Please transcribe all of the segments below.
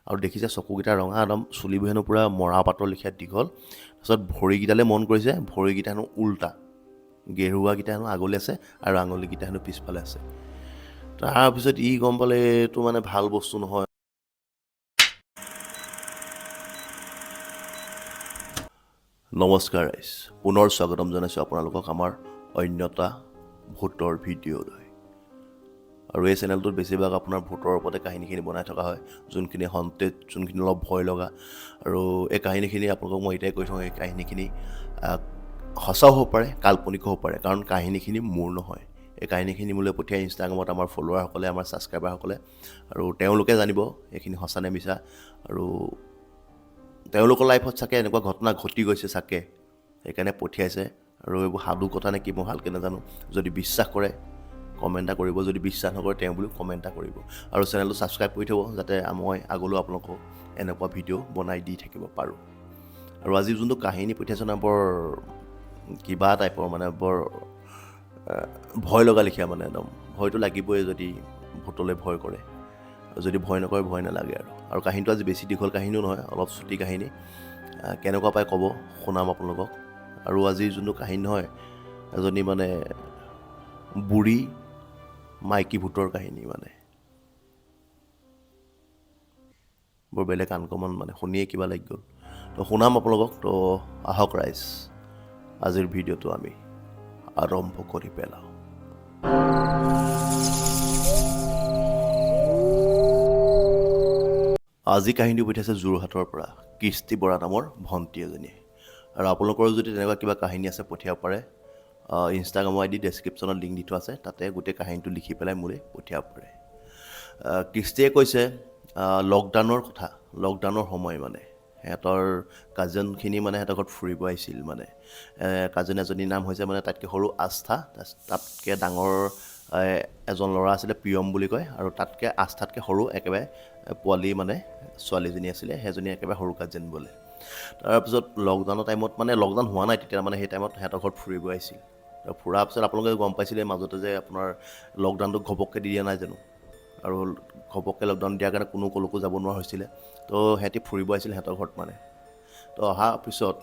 আৰু দেখিছে চকুকেইটা ৰঙা একদম, চুলিবোৰ হেনো পূৰা মৰা পাতৰ লেখীয়া দীঘল। তাৰপিছত ভৰিকেইটালৈ মন কৰিছে, ভৰিকেইটা হেনো উল্টা, গেৰুৱাকেইটা হেনো আগলৈ আছে আৰু আঙুলিকেইটা হেনো পিছফালে আছে। তাৰপিছত ই গম পালে এইটো মানে ভাল বস্তু নহয়। নমস্কাৰ ৰাইজ, পুনৰ স্বাগতম জনাইছোঁ আপোনালোকক আমাৰ অন্য এটা ভূতৰ ভিডিঅ'লৈ। আৰু এই চেনেলটোত বেছিভাগ আপোনাৰ ভূতৰ ওপৰতে কাহিনীখিনি বনাই থকা হয়, যোনখিনি হণ্টেড, যোনখিনি অলপ ভয় লগা। আৰু এই কাহিনীখিনি আপোনালোকক মই এতিয়াই কৈ থওঁ, এই কাহিনীখিনি সঁচাও হ'ব পাৰে, কাল্পনিকো হ'ব পাৰে, কাৰণ কাহিনীখিনি মোৰ নহয়। এই কাহিনীখিনি মোলৈ পঠিয়াই ইনষ্টাগ্ৰামত আমাৰ ফলোৱাৰসকলে, আমাৰ ছাবস্ক্ৰাইবাৰসকলে, আৰু তেওঁলোকে জানিব এইখিনি সঁচা নে মিছা। আৰু তেওঁলোকৰ লাইফত চাগে এনেকুৱা ঘটনা ঘটি গৈছে চাগে, সেইকাৰণে পঠিয়াইছে। আৰু এইবোৰ সাধু কথা নে কি মই ভালকৈ নাজানো। যদি বিশ্বাস কৰে কমেণ্ট এটা কৰিব, যদি বিশ্বাস নকৰে তেওঁ বুলিও কমেণ্ট এটা কৰিব। আৰু চেনেলটো ছাবস্ক্ৰাইব কৰি থ'ব, যাতে মই আগলৈও আপোনালোকক এনেকুৱা ভিডিঅ' বনাই দি থাকিব পাৰোঁ। আৰু আজি যোনটো কাহিনী পঠিয়াইছে না, বৰ কিবা টাইপৰ, মানে বৰ ভয় লগা লেখীয়া, মানে একদম ভয়টো লাগিবই যদি ভূতলৈ ভয় কৰে, আৰু যদি ভয় নকৰে ভয় নালাগে। আৰু কাহিনীটো আজি বেছি দীঘল কাহিনীও নহয়, অলপ চুটি কাহিনী। কেনেকুৱা পায় ক'ব, শুনাম আপোনালোকক। আৰু আজি যোনটো কাহিনী নহয়, এজনী মানে বুঢ়ী মাইকী ভূতৰ কাহিনী, মানে বৰ বেলেগ আনকমন, মানে শুনিয়ে কিবা লাগি গ'ল। তো শুনাম আপোনালোকক। তো আহক ৰাইজ, আজিৰ ভিডিঅ'টো আমি আৰম্ভ কৰি পেলাওঁ। আজি কাহিনীটো পঠিয়াইছে যোৰহাটৰ পৰা কৃষ্টি বৰা নামৰ ভণ্টি এজনীয়ে। আৰু আপোনালোকৰো যদি তেনেকুৱা কিবা কাহিনী আছে পঠিয়াব পাৰে। ইনষ্টাগ্ৰামৰ আই ডি ডেছক্ৰিপশ্যনত লিংক দি থোৱা আছে, তাতে গোটেই কাহিনীটো লিখি পেলাই মোলৈ পঠিয়াব পাৰে। কৃষ্টিয়ে কৈছে লকডাউনৰ কথা। লকডাউনৰ সময় মানে সিহঁতৰ কাজিনখিনি মানে সিহঁতৰ ঘৰত ফুৰিব আহিছিল। মানে কাজিন এজনীৰ নাম হৈছে মানে তাতকৈ সৰু আস্থা, তাতকৈ ডাঙৰ এজন ল'ৰা আছিলে প্ৰিয়ম বুলি কয়, আৰু তাতকৈ আস্থাতকৈ সৰু একেবাৰে পোৱালি মানে ছোৱালীজনী আছিলে, সেইজনী একেবাৰে সৰু কাজিন বোলে। তাৰপিছত লকডাউনৰ টাইমত, মানে লকডাউন হোৱা নাই তেতিয়া, মানে সেই টাইমত সিহঁতৰ ঘৰত ফুৰিব আহিছিল। ফুৰাৰ পিছত আপোনালোকে গম পাইছিলে মাজতে যে আপোনাৰ লকডাউনটো ঘপককৈ দি দিয়া নাই জানো, আৰু ঘপককৈ লকডাউন দিয়াৰ কাৰণে কোনো ক'লৈকো যাব নোৱাৰা হৈছিলে। তো সিহঁতি ফুৰিব আহিছিল সিহঁতৰ ঘৰত মানে। তো অহাৰ পিছত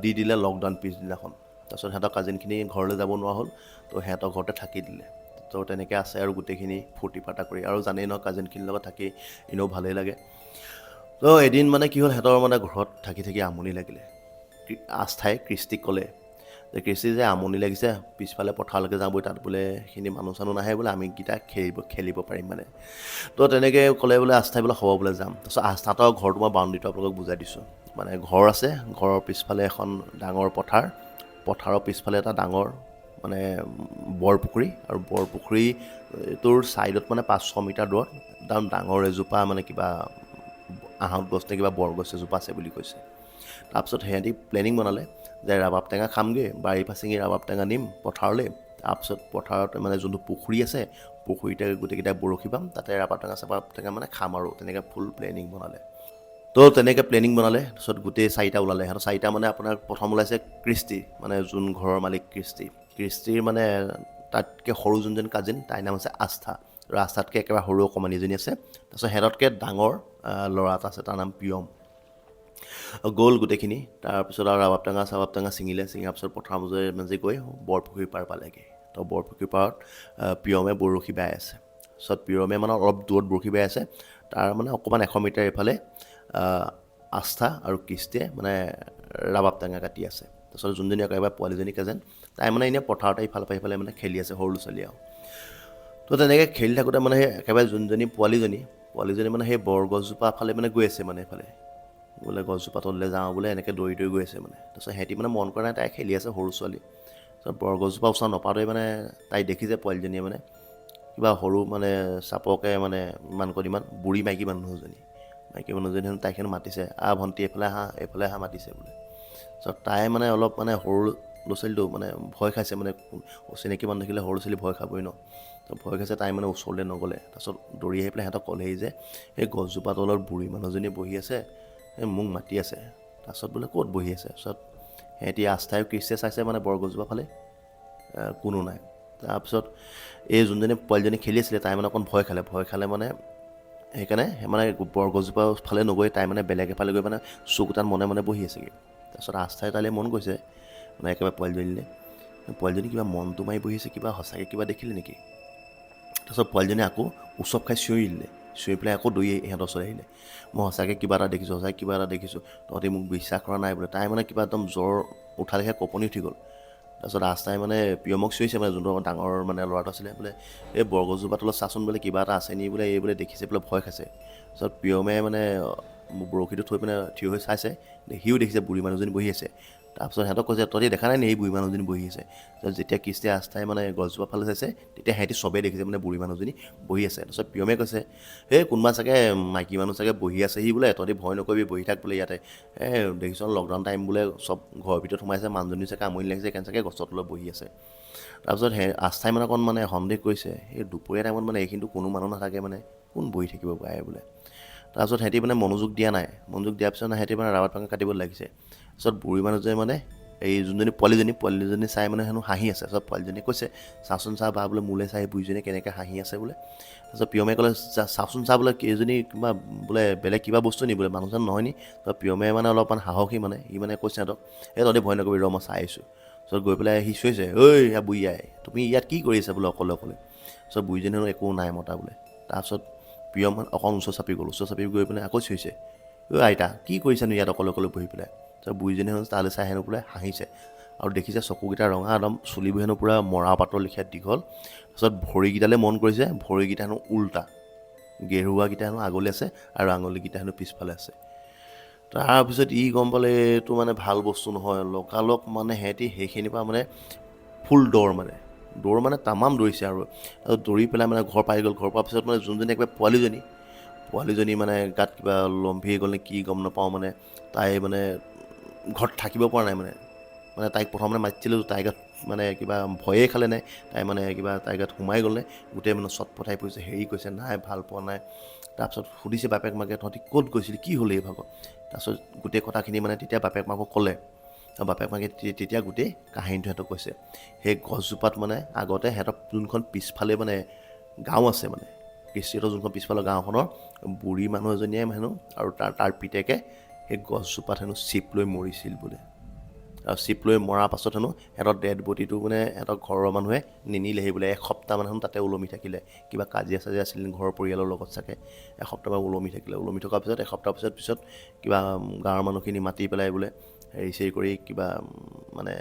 দি দিলে লকডাউন পিছদিনাখন। তাৰপিছত সিহঁতৰ কাজিনখিনি ঘৰলৈ যাব নোৱাৰা হ'ল, তো সিহঁতৰ ঘৰতে থাকি দিলে। তো তেনেকৈ আছে আৰু গোটেইখিনি ফূৰ্তি ফাৰ্তা কৰি, আৰু জানেই নহয় কাজিনখিনিৰ লগত থাকি এনেও ভালেই লাগে। তো এদিন মানে কি হ'ল, সিহঁতৰ মানে ঘৰত থাকি থাকি আমনি লাগিলে। আস্থাই কৃষ্টিক ক'লে যে কৃষ্টি যে আমনি লাগিছে, পিছফালে পথাৰলৈকে যাওঁ বৈ, তাত বোলে সেইখিনি মানুহ চানুহ নাহে বোলে, আমি কেইটা খেলিব খেলিব পাৰিম মানে। তো তেনেকৈ ক'লে বোলে আস্থাই বোলে হ'ব বোলে যাম। তাৰপিছত আস্থাহঁতৰ ঘৰটো মই বাউণ্ডেৰীটো আপোনালোকক বুজাই দিছোঁ। মানে ঘৰ আছে, ঘৰৰ পিছফালে এখন ডাঙৰ পথাৰ, পথাৰৰ পিছফালে এটা ডাঙৰ মানে বৰপুখুৰী, আৰু বৰপুখুৰীটোৰ ছাইডত মানে 500 মিটাৰ দূৰত একদম ডাঙৰ এজোপা মানে কিবা আহঁত গছ নে কিবা বৰগছ এজোপা আছে বুলি কৈছে। তাৰপিছত সিহঁতি প্লেনিং বনালে যে ৰাবাব টেঙা খামগৈ, বাৰীৰ পৰা ছিঙি ৰাবাব টেঙা নিম পথাৰলৈ। তাৰপিছত পথাৰত মানে যোনটো পুখুৰী আছে, পুখুৰীতে গোটেইকেইটা বৰশী বাম, তাতে ৰাবাব টেঙা চাবাব টেঙা মানে খাম, আৰু তেনেকৈ ফুল প্লেনিং বনালে। তো তেনেকৈ প্লেনিং বনালে। তাৰপিছত গোটেই চাৰিটা ওলালে। সিহঁতৰ চাৰিটা মানে আপোনাৰ প্ৰথম ওলাইছে কৃষ্টি, মানে যোন ঘৰৰ মালিক কৃষ্টি, কৃষ্টিৰ মানে তাতকৈ সৰু যোনজন কাজিন, তাইৰ নাম হৈছে আস্থা, আৰু আস্থাতকৈ একেবাৰে সৰু অকণমানি এজনী আছে। তাৰপিছত সিহঁততকৈ ডাঙৰ ল'ৰা এটা আছে, তাৰ নাম প্ৰিয়ম। গ'ল গোটেইখিনি। তাৰপিছত আৰু ৰাবাব টেঙা চাবাব টেঙা ছিঙিলে। ছিঙাৰ পিছত পথাৰৰ মাজে মাজে গৈ বৰপুখুৰীৰ পাৰ পালেগৈ। তো বৰপুখুৰীৰ পাৰত প্ৰিয়মে বৰশী বাই আছে। তাৰপিছত প্ৰিয়মে মানে অলপ দূৰত বৰশী বাই আছে, তাৰ মানে অকণমান 100 মিটাৰ এইফালে আস্থা আৰু কৃষ্টিয়ে মানে ৰাবাব টেঙা কাটি আছে। তাৰপিছত যোনজনী একেবাৰে পোৱালীজনী কাজেন, তাই মানে এনেই পথাৰতে ইফালৰ পৰা সিফালে মানে খেলি আছে, সৰু ল'ৰা ছোৱালী আৰু। তো তেনেকৈ খেলি থাকোঁতে মানে সেই একেবাৰে যোনজনী পোৱালীজনী মানে সেই বৰগছজোপা ফালে মানে গৈ আছে, মানে এইফালে বোলে গছজোপা তললৈ যাওঁ বোলে এনেকৈ দৌৰি দৌৰি গৈ আছে মানে। তাৰপিছত সিহঁতি মানে মন কৰা নাই, তাই খেলি আছে সৰু ছোৱালী। তাৰপিছত বৰগছজোপা ওচৰত নপাওঁতেই মানে তাই দেখিছে পোৱালীজনীয়ে মানে কিবা সৰু মানে চাপকে মানে ইমানকৈ ইমান বুঢ়ী মাইকী মানুহ এজনী, মাইকী মানুহজনী হেনো তাইক হেনো মাতিছে, আহ ভণ্টি এইফালে আহা, এইফালে আহা মাতিছে বোলে। তাৰপিছত তাই মানে অলপ মানে সৰু ল'ৰা ছোৱালীটো মানে ভয় খাইছে, মানে অচিনাকি মানুহ দেখিলে সৰু ছোৱালী ভয় খাবই ন। তো ভয় খাইছে, তাই মানে ওচৰলৈ নগ'লে। তাৰপিছত দৌৰি আহি পেলাই সিহঁতক ক'লেহি যে এই গছজোপা তলত বুঢ়ী মানুহজনী বহি আছে, এই মোক মাতি আছে। তাৰপিছত বোলে ক'ত বহি আছে? তাৰপিছত সিহঁতি আস্থাই কৃষ্টিয়ে চাইছে মানে বৰগছজোপা ফালে, কোনো নাই। তাৰপিছত এই যোনজনী পোৱালীজনী খেলি আছিলে, তাই মানে অকণ ভয় খালে। ভয় খালে মানে সেইকাৰণে মানে বৰগছজোপা ফালে নগৈ তাই মানে বেলেগ এফালে গৈ মানে চুক এটাত মনে মনে বহি আছেগৈ। তাৰপিছত আস্থাই তালৈ মন গৈছে মানে একেবাৰে পোৱালিজনীলৈ, পোৱালিজনী কিবা মনটো মাৰি বহি আছে, কিবা সঁচাকৈ কিবা দেখিলে নেকি। তাৰপিছত পোৱালিজনী আকৌ উচপ খাই চিঞৰি দিলে, চিঞৰি পেলাই আকৌ দৌৰি ইহঁতৰ ওচৰলৈ আহিলে, মই সঁচাকৈ কিবা এটা দেখিছোঁ, সঁচাকৈ কিবা এটা দেখিছোঁ, তহঁতি মোক বিশ্বাস কৰা নাই বোলে। তাই মানে কিবা একদম জ্বৰ উঠা লেখীয়া কঁপনি উঠি গ'ল। তাৰপিছত আস্থাই মানে প্ৰিয়মক চিঞৰিছে, মানে যোনটো আমাৰ ডাঙৰ মানে ল'ৰাটো আছিলে, বোলে এই বৰগছজোপা তলত চাচোন বোলে কিবা এটা আছে নি বোলে, এই বোলে দেখিছে বোলে ভয় খাইছে। তাৰপিছত প্ৰিয়মে মানে বৰশীটো থৈ পিনে থিয় হৈ চাইছে, সিও দেখিছে বুঢ়ী মানুহজনী বহি আছে। তাৰপিছত সিহঁতক কৈছে তহঁতি দেখা নাই নি এই বুঢ়ী মানুহজনী বহি আছে। তাৰপিছত যেতিয়া কৃষ্টিয়ে আস্থাই মানে গছজোপা ফালে চাইছে, তেতিয়া সিহঁতি চবেই দেখিছে মানে বুঢ়ী মানুহজনী বহি আছে। তাৰপিছত প্ৰিয়মে কৈছে এই কোনোবা চাগে মাইকী মানুহ চাগে বহি আছেহি বোলে, তহঁতি ভয় নকৰিবি, বহি থাক বোলে ইয়াতে, এই দেখিছ লকডাউন টাইম বোলে চব ঘৰৰ ভিতৰত সোমাইছে, মানুহজনী চাগে আমনি লাগিছে সেইকাৰণে চাগে গছৰ তলত বহি আছে। তাৰপিছত সেই আস্থাই মানে অকণ মানে সন্দেহ কৰিছে, এই দুপৰীয়া টাইমত মানে এইখিনিতো কোনো মানুহ নাথাকে, মানে কোন বহি থাকিব পাৰে বোলে। তাৰপিছত সিহঁতি মানে মনোযোগ দিয়া নাই, মনোযোগ দিয়াৰ পিছত সিহঁতি মানে ৰাবাৰ পাং কাটিব লাগিছে। তাৰপিছত বুঢ়ী মানুহজনীয়ে মানে এই যোনজনী পোৱালিজনী চাই মানে হেনো হাঁহি আছে। তাৰপিছত পোৱালিজনীয়ে কৈছে চাচোন চা বা বোলে মোলৈ চাই বুঢ়ীজনীয়ে কেনেকৈ হাঁহি আছে বোলে। তাৰপিছত প্ৰিয়মে ক'লে চাচোন চা বোলে কেইজনী কিবা বোলে বেলেগ কিবা বস্তু নি বোলে, মানুহজন নহয় নি। তাৰপিছত প্ৰিয়মে মানে অলপমান সাহসী মানে সি মানে কৈছে সিহঁতক এই তহঁতি ভয় নকৰিবি ৰ মই চাই আহিছোঁ। তাৰপিছত গৈ পেলাই সি চিঞৰিছে ঐ ইয়া বুঢ়ী আই তুমি ইয়াত কি কৰি আছা বোলে অকলে অকলে। তাৰপিছত বুঢ়ীজনী হেনো একো নাই মতা বোলে। তাৰপিছত প্ৰিয়ম অকণ ওচৰ চাপি গ'ল, ওচৰ চাপি গৈ পেলাই আকৌ চিঞৰিছে ঐ আইতা কি কৰিছানো ইয়াত অকলে অকলে বহি পেলাই। তাৰপিছত বুঢ়ীজনী হেনো তালৈ চাই হেনো বোলে হাঁহিছে আৰু দেখিছে চকুকেইটা ৰঙা একদম, চুলিবোৰ হেনো পূৰা মৰা পাতৰ লেখীয়া দীঘল। তাৰপিছত ভৰিকেইটালৈ মন কৰিছে, ভৰিকেইটা হেনো উল্টা, গেৰুৱাকেইটা হেনো আগলৈ আছে আৰু আঙুলিকেইটা হেনো পিছফালে আছে। তাৰপিছত ই গম পালে এইটো মানে ভাল বস্তু নহয়, লগালগ মানে সিহঁতি সেইখিনিৰ পৰা মানে ফুল দৌৰ মানে দৌৰ মানে তামাম দৌৰিছে আৰু দৌৰি পেলাই মানে ঘৰ পাই গ'ল। ঘৰ পোৱাৰ পিছত মানে যোনজনী একেবাৰে পোৱালিজনী মানে গাত কিবা লম্ভি গ'ল নে কি গম নাপাওঁ, মানে তাই মানে ঘৰত থাকিব পৰা নাই মানে, মানে তাইক প্ৰথমতে মাতিছিলোঁ, তাইৰ গাত মানে কিবা ভয়ে খালে নে তাই মানে কিবা তাইৰ গাত সোমাই গ'ল নে, গোটেই মানে চটফটাই ফুৰিছে, হেৰি কৈছে নাই ভাল পোৱা নাই। তাৰপিছত সুধিছে বাপেক মাকে তহঁতি ক'ত গৈছিলি, কি হ'ল এই ভাগৰ। তাৰপিছত গোটেই কথাখিনি মানে তেতিয়া বাপেক মাকক ক'লে, আৰু বাপেক মাকে তেতিয়া গোটেই কাহিনীটো সিহঁতক কৈছে। সেই গছজোপাত মানে আগতে সিহঁতৰ যোনখন পিছফালে মানে গাঁও আছে, মানে কৃষ্টিহঁতৰ যোনখন পিছফালৰ গাঁওখনৰ বুঢ়ী মানুহ এজনীয়ে হেনো আৰু তাৰ পিতেকে সেই গছজোপাত হেনো চিপ লৈ মৰিছিল বোলে। আৰু চিপ লৈ মৰাৰ পাছত হেনো সিহঁতৰ ডেড বডিটো মানে সিহঁতৰ ঘৰৰ মানুহে নিনিলেহি বোলে, এসপ্তাহমান হেনো তাতে ওলমি থাকিলে, কিবা কাজিয়া চাজিয়া আছিল ঘৰৰ পৰিয়ালৰ লগত চাগে, এসপ্তাহমান ওলমি থাকিলে। ওলমি থকাৰ পিছত এসপ্তাহ পিছত কিবা গাঁৱৰ মানুহখিনি মাতি পেলাই বোলে হেৰি চেৰি কৰি কিবা মানে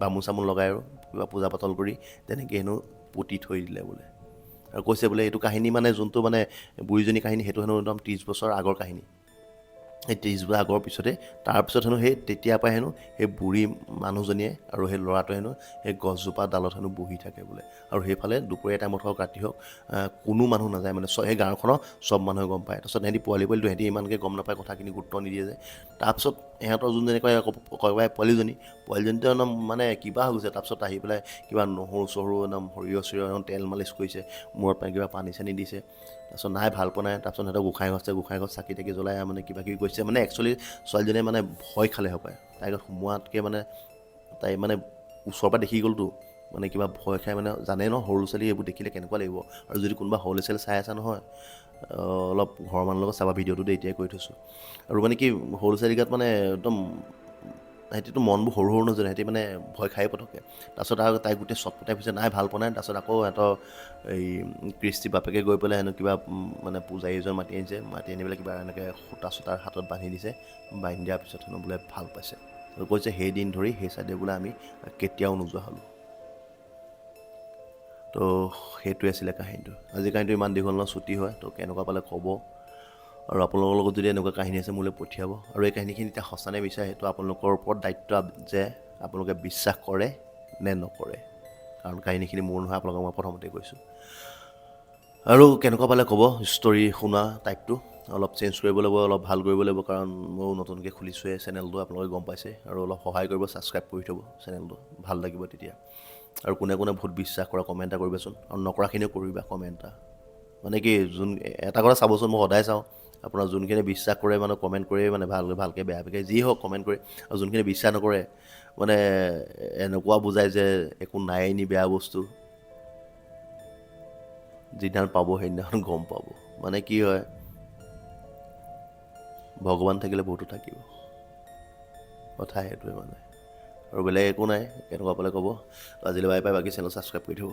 বামুণ চামুণ লগাই আৰু কিবা পূজা পাতল কৰি তেনেকৈ হেনো পুতি থৈ দিলে বোলে। আৰু কৈছে বোলে এইটো কাহিনী মানে যোনটো মানে বুঢ়ীজনী কাহিনী সেইটো হেনো একদম 30 বছৰ আগৰ কাহিনী। সেই 30 বছৰ আগৰ পিছতে তাৰপিছত হেনো সেই তেতিয়াৰ পৰাই হেনো সেই বুঢ়ী মানুহজনীয়ে আৰু সেই ল'ৰাটোৱে হেনো সেই গছজোপা ডালত হেনো বহি থাকে বোলে। আৰু সেইফালে দুপৰীয়া টাইমত হওক ৰাতি হওক কোনো মানুহ নাযায় মানে, সেই গাঁওখনৰ চব মানুহে গম পায়। তাৰপিছত সিহঁতি পোৱালিটো সিহঁতি ইমানকৈ গম নাপায়, কথাখিনি গুৰুত্ব নিদিয়ে যে। তাৰপিছত সিহঁতৰ যোনজনী কয় পোৱালিজনীটো একদম মানে কিবা হৈ গৈছে। তাৰপিছত আহি পেলাই কিবা নহৰু চহৰু একদম সৰিয়হ চৰিয়হ একদম তেল মালিচ কৰিছে, মূৰত পানী কিবা পানী চানী দিছে। তাৰপিছত নাই ভাল পোৱা নাই। তাৰপিছত সিহঁতৰ গোঁসাই ঘৰ আছে, গোঁসাই ঘৰত চাকি তাকি জ্বলাই মানে কিবা কিবি কৰিছে। মানে একচুৱেলি ছোৱালীজনীয়ে মানে ভয় খালে হপায়, তাইৰ গাত সোমোৱাতকৈ মানে তাই মানে ওচৰৰ পৰা দেখি গ'লতো, মানে কিবা ভয় খাই মানে জানে ন সৰু ল'ৰা ছোৱালী এইবোৰ দেখিলে কেনেকুৱা লাগিব। আৰু যদি কোনোবা সৰু ল'ৰা ছোৱালী চাই আছা নহয়, অলপ ঘৰৰ মানুহৰ লগত চাবা ভিডিঅ'টো দেই, এতিয়াই কৈ থৈছোঁ। আৰু মানে কি সৰু ল'ৰা ছোৱালী গাত মানে একদম সিহঁতিতো মনবোৰ সৰু সৰু নহয় জানো, সিহঁতি মানে ভয় খায়ে পটককৈ। তাৰপিছত আৰু তাই গোটেই চটফটাই ফুৰিছে, নাই ভাল পোৱা নাই। তাৰপিছত আকৌ সিহঁতৰ এই কৃষ্টি বাপেকে গৈ পেলাই হেনো কিবা মানে পূজাৰী এজন মাতি আনিছে, মাতি আনি পেলাই কিবা এনেকৈ সূতা চূতাৰ হাতত বান্ধি দিছে, বান্ধি দিয়াৰ পিছত হেনো বোলে ভাল পাইছে। আৰু কৈছে সেই দিন ধৰি সেই চাইডে বোলে আমি কেতিয়াও নোযোৱা হ'লোঁ। তো সেইটোৱে আছিলে কাহিনীটো। আজিৰ কাহিনীটো ইমান দীঘল নহয়, ছুটি হয়, তো কেনেকুৱা পালে ক'ব। আৰু আপোনালোকৰ লগত যদি এনেকুৱা কাহিনী আছে মোলৈ পঠিয়াব। আৰু এই কাহিনীখিনি এতিয়া সঁচা নে মিছা সেইটো আপোনালোকৰ ওপৰত দায়িত্ব যে আপোনালোকে বিশ্বাস কৰে নে নকৰে, কাৰণ কাহিনীখিনি মোৰ নহয়, আপোনালোকক মই প্ৰথমতে কৈছোঁ। আৰু কেনেকুৱা পালে ক'ব, ষ্টৰী শুনা টাইপটো অলপ চেঞ্জ কৰিব লাগিব, অলপ ভাল কৰিব লাগিব, কাৰণ ময়ো নতুনকৈ খুলিছোঁৱে চেনেলটো, আপোনালোকে গম পাইছে। আৰু অলপ সহায় কৰিব, ছাবস্ক্ৰাইব কৰি থ'ব চেনেলটো, ভাল লাগিব তেতিয়া। আৰু কোনে কোনে ভূত বিশ্বাস কৰা কমেণ্ট এটা কৰিবাচোন, আৰু নকৰাখিনিও কৰিবা কমেণ্ট এটা। মানে কি যোন এটা কথা চাবচোন, মই সদায় চাওঁ আপোনাৰ যোনখিনি বিশ্বাস কৰে মানে কমেণ্ট কৰে, মানে ভাল ভালকৈ বেয়া বেয়াকৈ যি হওক কমেণ্ট কৰে, আৰু যোনখিনি বিশ্বাস নকৰে মানে এনেকুৱা বুজায় যে একো নাই নি বেয়া বস্তু, যিদিনাখন পাব সেইদিনাখন গম পাব। মানে কি হয়, ভগৱান থাকিলে বহুতো থাকিব। কথা সেইটোৱে মানে, আৰু বেলেগ একো নাই। কেনেকুৱা পালে ক'ব। আজিলৈ বাই বাই। বাকী চেনেল ছাবস্ক্ৰাইব কৰি থ'ব।